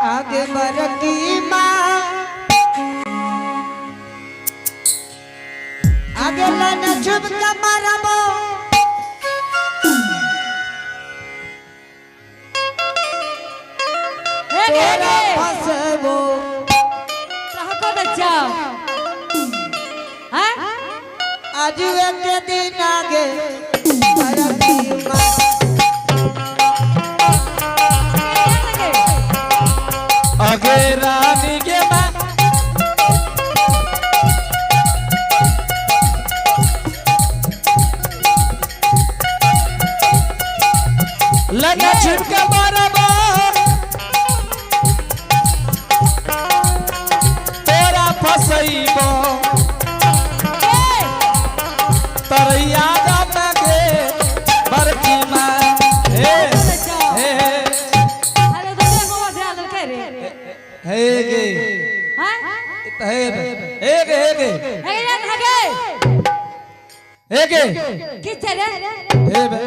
आगे बरकी माँ आगे लन झुमका मारबो हे गे हे तोरा गे फसबो तोरा को दच्चा हैं आज एक दिन आगे बरकी माँ अगे रानी गे माँ लगा छिपके मारबो तोरा फसैबो तरैया गाम गे बरकी माँ हे हे अरे तो देखो ध्यान दे रे हे गे हैं हे हे गे हे गे हे यार हे गे हे गे की छै रे हे बे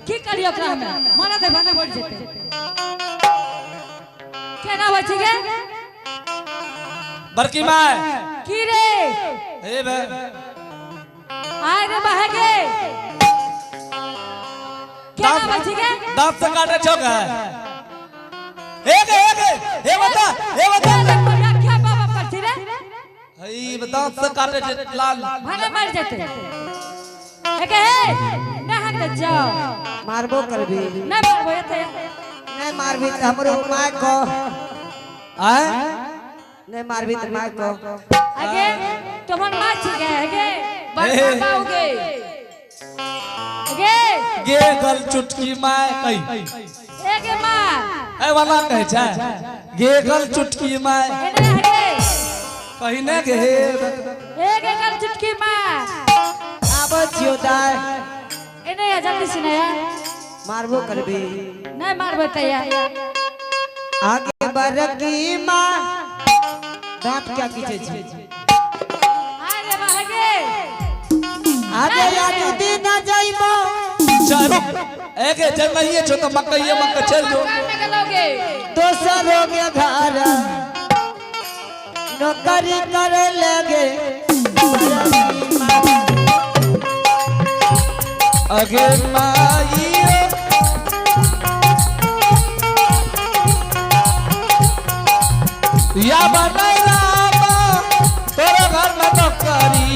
की करियो ओकरा में मना दे भाना बढ़ जेते केना होइ छै गे बरकी माँ की रे हे बे आय रे बहे गे केना होइ छै गे दांत से काटे छौ गे हे गे हे गे हे बता हे बता क्या बाबा पर छी रे हे दांत से काटे छे लाल भाना मर जेते हे गे हे ना हक दे जाओ मारबो करबी ना मारबो एते नहीं मारबी त हमरो my को आय नहीं मारबी त my को आगे तोहर मां छी गे गे बड़का पाओगे गे गे गल चुटकी माय कही ए गे मां ए वाला कहै छै गे गल चुटकी माय एने हे कही ने गे हे गे ए गे गल चुटकी मां आबो छियो दाय एने आ जल्दी से नया मारबो करबी नहीं मारबो तैया आगे बरकी माँ दांत क्या खींचे छी आरे बहगे आगे आज दिन जाइबो चल ए गे जब नहीं छो तो मकइये मक चल जो मकान में गलोगे दोसरों के घर नौकरी करे लगे अगे माई या बनाई रामा तोरा घर में नौकरी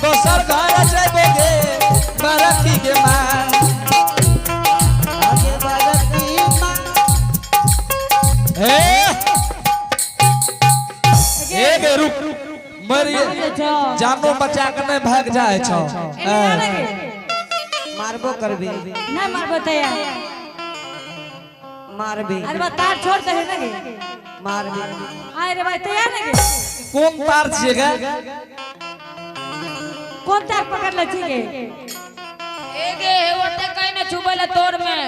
दोसर घर जइबो गे बरखी के माँ आगे बरकी माँ हे हे गे रुक मरिए जानो बचा के नहीं भाग जाए छो एने आ लगे मारबो करबी नहीं मारबो तैया मारबी अरे बा तार छोड़ दे ना गे मारबी आरे भाई तैया ना गे कोन तार छिए गे कौन तार पकड़ ले छी गे ए गे हे ओते कहीं ना छुबल तोर में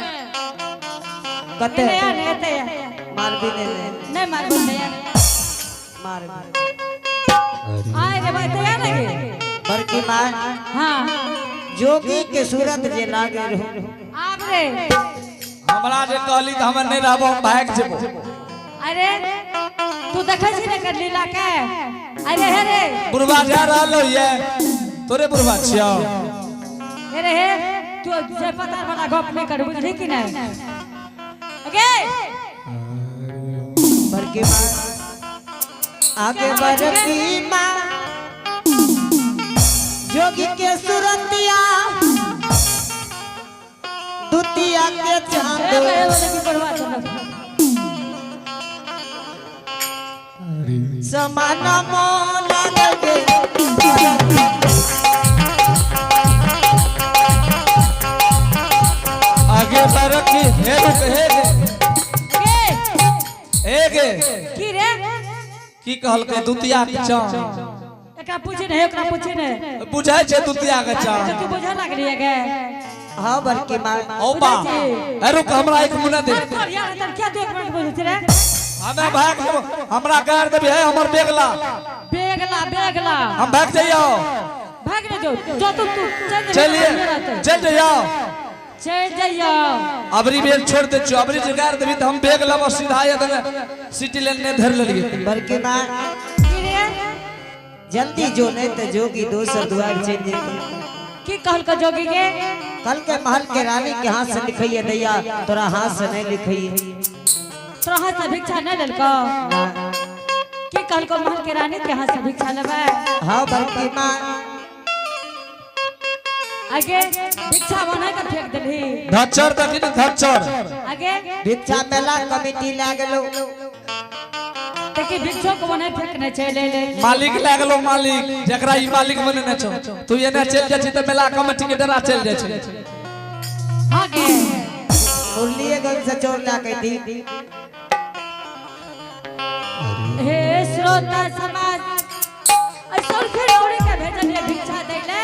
कते एने आ ने तैया मारबी ने ने नहीं मारबो तैया मारबी आरे भाई तैया ना गे बरकी माँ हां जोगी के सूरत जे लागे रहू आब रे हमरा जे कहली तऽ हम नहीं रहबो हम भाग जेबो अरे तू देखै छी ने कर लीला के अरे हे रे बुढ़वा जा रहल ये तोरे बुढ़वा छियो हे रे हे तू जे पता वाला गप नहीं कर बुझली कि नहीं गे बरकी माँ आगे बरकी माँ जोगी के सूरतिया दुतिया के ए चांद बे बोले की पढ़वा चलो समाना मोला लगे आगे बरखी हे रुक हे गे गे हे गे की रे की कहलकै दुतिया के चाँद एकरा पूछे नहीं ओकरा पूछे नहीं बुझाइ छै दुतिया के चाँद तू बुझा लागली है गे हाँ बरकी माँ औ बा ए रुक हमरा एक मिनट दे तोर यार तर क्या तू एक मिनट बोल रे हमे भाग जेबो हमरा गाड़ देबी है हमर बेगला बेगला बेगला हम भाग जइयो भाग रे जो जो तू तू चल चलिए चल जइयो चल जइयो। अबरी बेल छोड़ दे छो, अबरी जुगाड़ देबी त हम बेग लब सीधा या तने सिटी लेन ने धर लेलिए। बड़की माँ की रे? जल्दी जो नहीं तो जोगी दोसर द्वार चल जेतै। की कहलको जोगी के? कल के महल के रानी के हाथ से लिखइए दैया, तोरा हाथ से नहीं लिखइए। तोरा हाथ से भिक्षा नहीं लेलको? ना। की कहलको महल के रानी के हाथ से भिक्षा लेबै? हाँ बड़की माँ। आगे भिक्षा बना के फेंक देलही। धच्चर देखी न धच्चर। आगे भिक्षा मेला कमेटी लए गेलो। देखी भिक्षो को बना फेंकने छै ले ले। मालिक लागलो मालिक, जकरा ई मालिक बनेने छौ, तू एना चलि जाइ छी त मेला कमेटी के डरा चलि जाइ छै। आगे मुरलीगंज से चोर लए के दी। हे श्रोता समाज, ऐसा फिर औरी के भेजलिए भिक्षा दैले।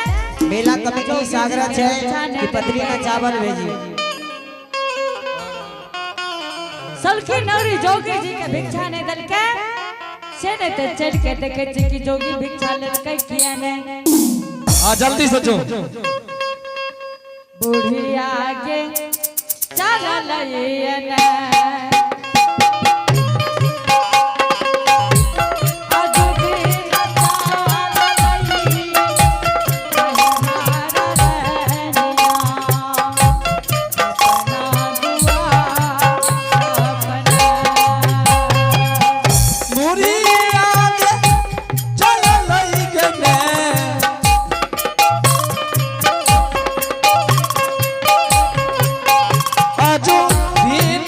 मेला कमेटी से आग्रह छै कि पत्री में चावल भेजी। सलखी नौरी जोगी जी के भिक्षा नहीं देलकै से नहीं तो चल के देखे छी कि जोगी भिक्षा लेलकै किया नहीं। हाँ जल्दी से जो। बुढ़िया के चल लइए मुरिया के चल लई गने। आजो दिन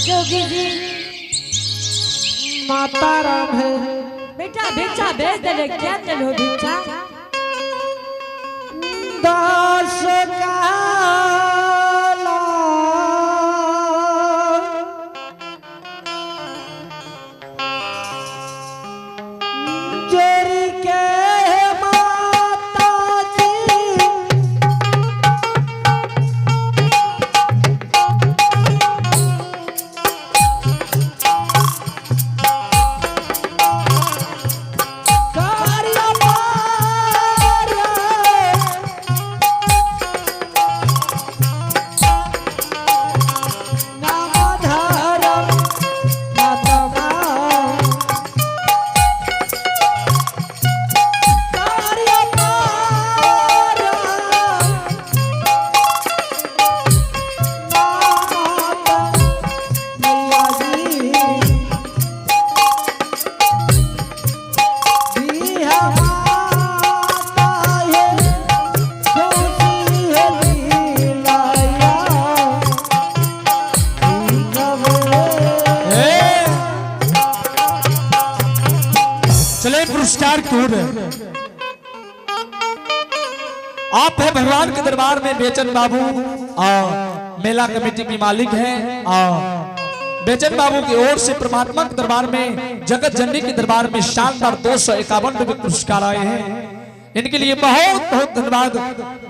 जोगी जी माता राम है। बेटा भिक्षा भेज दे क्या चलो भिक्षा 10 काला जोरी के माता जी कार्य पार नाम धरम मातमा कार्य पार माता मैया जी चले पुरस्कार क्यों रहे आप है भगवान के दरबार में बेचन बाबू और मेला कमेटी की मालिक हैं और बेचन बाबू की ओर से परमात्मा के दरबार में जगत जननी के दरबार में शानदार 251 रुपए पुरस्कार आए हैं। इनके लिए बहुत बहुत धन्यवाद।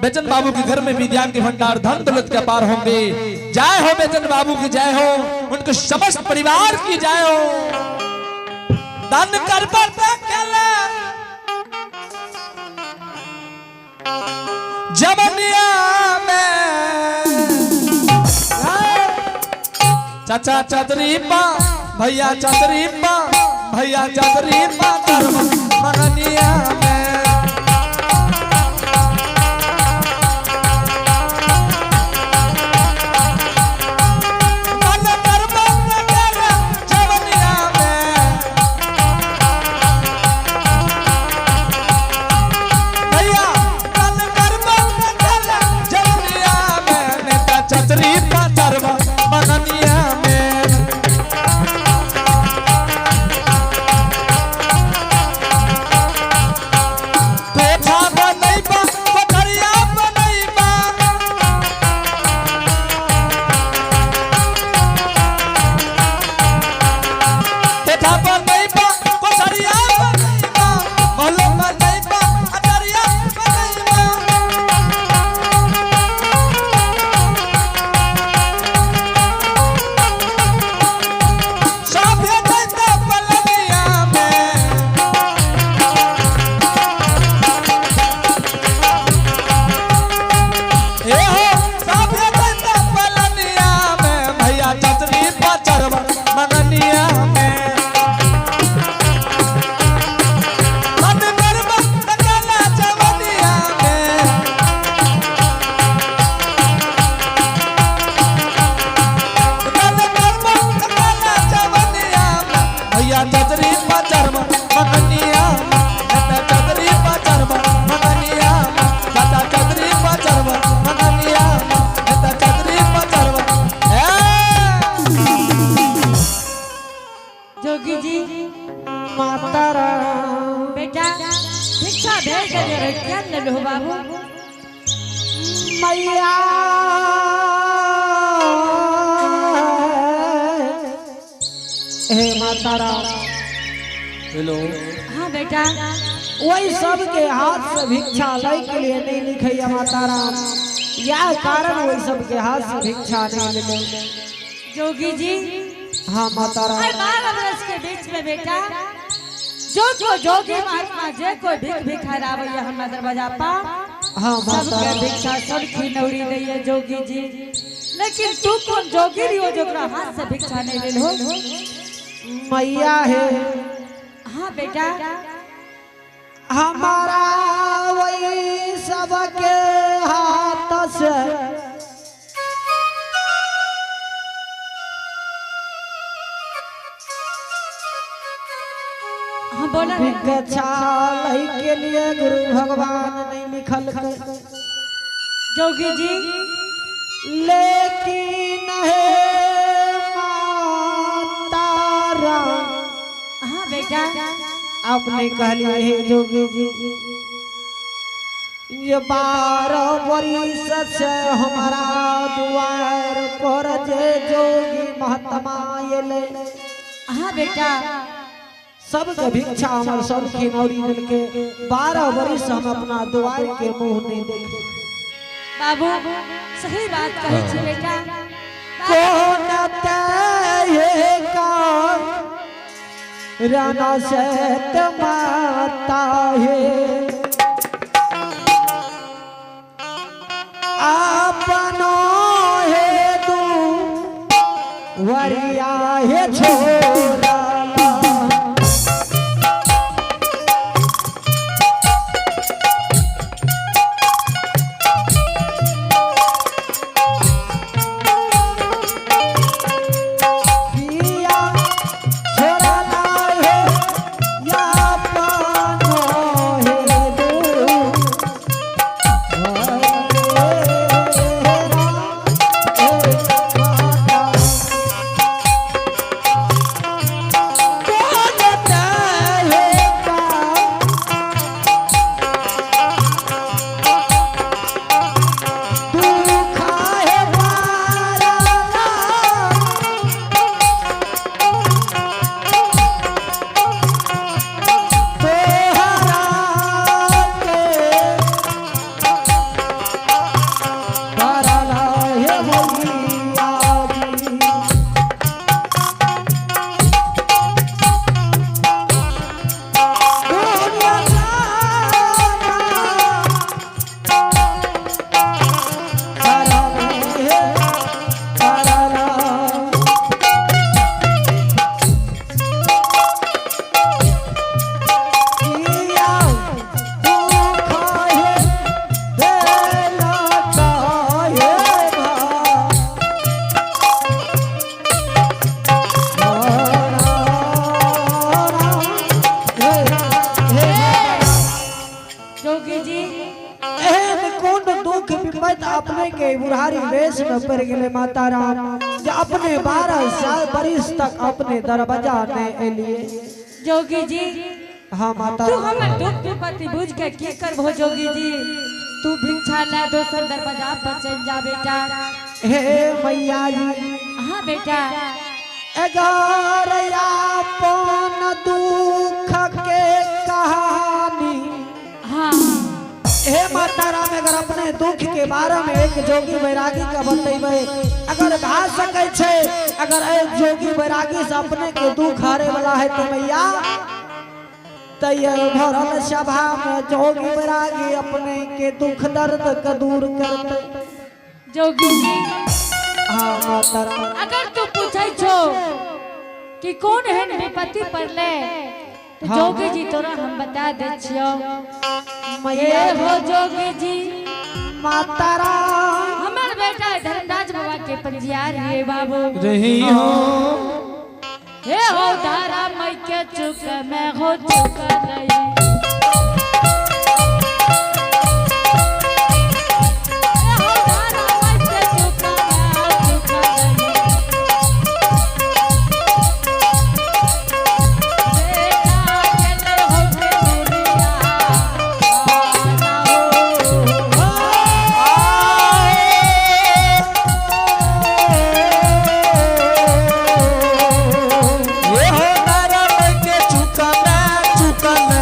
बेचन बाबू के घर में विद्या के भंडार धन दौलत के पार होंगे। जय हो बेचन बाबू की जय हो, उनके समस्त परिवार की जय हो। दान कर जमनिया में चाचा चौधरी पा भैया चौधरी पा भैया चौधरी पा मगनिया में मन कर्म कर जवनिया में भैया मन कर्म कर जवनिया में नेता चौधरी पा मगनिया में कोठा बनैबा कोठरिया बनैबा कोठा बनैबा कोठरिया बनैबा महलो बनैबा अटरिया बनैबा सभ्य जैते पलनिया में ए हो सभ्य जैते पलनिया में भैया चचरी पचरवा मगनिया में मन गरबा कला जवनिया में मन गरबा कला जवनिया में भैया चचरी पचरवा मगनिया में चाचा चौधरी पचरवा मगनिया में चाचा चौधरी पचरवा मगनिया में चाचा चौधरी पचरवा ए जोगी जी माता राम बेटा भिक्षा भेज दे रे क्या ले लो बाबू मैया हे माता राम हेलो हाँ बेटा वही सबके हाथ से भिक्षा लै के लिए नहीं लिखैया माता राम, यह कारण वही सबके हाथ से भिक्षा नहीं मिले। जोगी जी हाँ माता अरे राम 12 बरस के बीच में बेटा जो को जोगी महात्मा जे कोई भीख भिखार आवे हमारा दरवाजा पा हाँ माता सबके राम भिक्षा सरखी नौरी दैया जोगी जी, लेकिन तू कौन जोगी रही हो जो हाथ से भिक्षा नहीं लेल हो? मैया है हाँ बेटा हमारा वही सबके हाथ से हाँ बोला ना। भिक्षा लै के लिए गुरु भगवान नहीं लिखल जोगी जी लेकिन बेटा। अपने कहलिए हे जोगी जी, ये 12 बरिस से हमारा दुआर पर जे जोगी महात्मा एले। हाँ बेटा। सबके भिक्षा हमार सलखी नौरी दिल के 12 बरिस हम अपना दुआर के मुंह नहीं देखे। बाबू सही बात कही छी बेटा। कौन ते का राना से माता है अपनो है दू वरिया है छोरा। किया छोरा है या पानो है दू जोगी जी, एहन कोन दुख विपत अपने के बुढ़ारी वेश में पड़ गए माता राम, जे अपने 12 साल बरिस तक अपने दरवाजा ने एलिए। जोगी जी, हाँ माता तू राम। हमर दुख विपत्ति बुझ के की करबो जोगी जी? तू भिक्षा ला दोसर दरवाजा पर चल जा बेटा। हे मैया जी। हाँ बेटा। अगर अपन दुख के कहानी। हाँ। हे माता राम, अगर अपने दुख के बारे में एक जोगी बैरागी का बतेबै, अगर भा सकै छै, अगर एक जोगी बैरागी से अपने के दुख हारे वाला है तो मैया तैय भरल सभा में जोगी बैरागी अपने के दुख दर्द के दूर करते। जोगी जी, हाँ माता राम। अगर तू पूछै छो कि कौन एहन विपत्ति पड़ले तो हाँ। जोगी जी तोरा हम बता दे छियो। मैया हे हो जोगी जी, माता राम। हमर बेटा धर्मराज बाबा के पंजियार हे बाबू। रही हो। हे हो धारा मई के चुक में हो चुक रही। हे हो धारा मई के चुक में हो चुक रही। बेटा गेले हो के दुनिया आना हो। ये हो तारा के चुकना चुकना।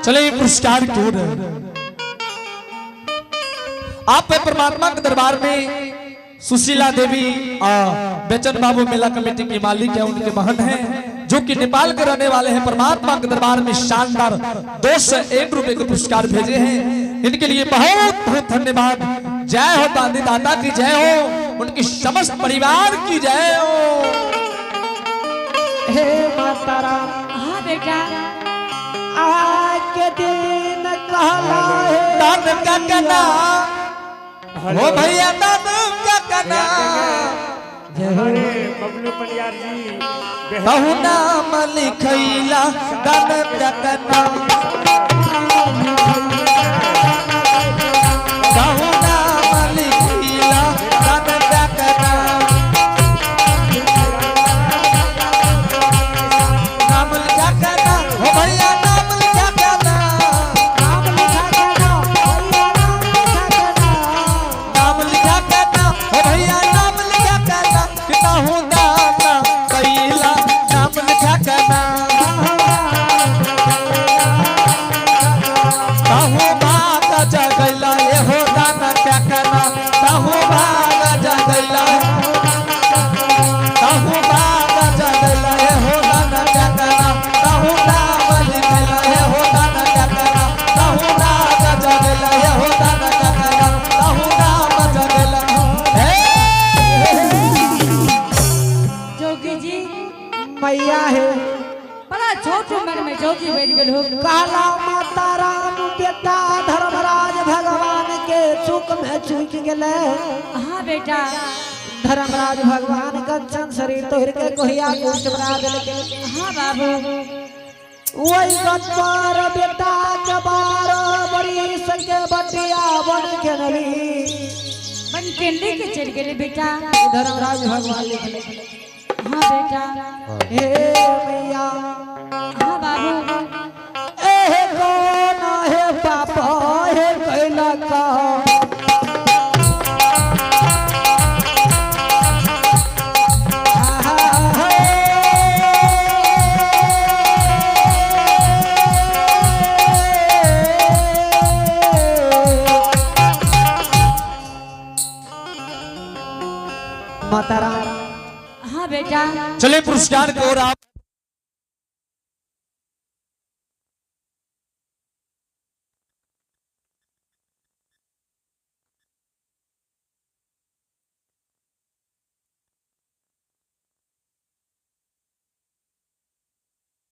चले ये पुरस्कार क्यों रहे आप है परमात्मा के दरबार में सुशीला देवी और बेचन बाबू मेला कमेटी के मालिक है, उनके महन हैं जो कि नेपाल के रहने वाले हैं। परमात्मा के दरबार में शानदार 201 रुपए के पुरस्कार भेजे हैं, इनके लिए बहुत बहुत धन्यवाद। जय हो दादी दादा की जय हो, उनकी समस्त परिवार की जय हो। हे माता राम हाँ बेटा। आज के दिन कहला है दान का कना हो भैया, दान का कना हमारे बबलू परियार जी कहू नाम लिखैला दान का कना, कहू नाम लिखैला दान का कना, नाम लिखा कना हो भैया, नाम लिखा कना, नाम लिखा के ना भैया, नाम लिखा के ना, नाम लिखा कना हो भैया, नाम लिखा कना, कितना हूँ दाना कैला, नाम लिखा कना। ताहू भाग जगैला ये हो दाना क्या करना, ताहू भाग जगैला, ताहू भाग जगैला ये हो दाना क्या करना, ताहू नाम लिखैला ये हो दाना क्या करना, ताहू भाग जगैला ये हो दाना क्या करना, ताहू नाम जगैला। हे जोगी जी मैया है बड़ा छोट उम्र में जोगी बन गेल हो। कहला माता राम बेटा धर्मराज भगवान के चूक में चूक गेले। हाँ बेटा। धर्मराज भगवान कंचन शरीर तोहर के कोहिया कुष्ठ बना देलके। हाँ बाबू। वही गद्दार बेटा के 12 बरिस के बटिया बन के नली बन के लेके चल गेले बेटा। धर्मराज भगवान लिखले। हाँ बेटा। हे मैया। हाँ बाबू। ए कौन हे पाप हे कैला का माता राम। हाँ बेटा। चले पुरस्कार को और आप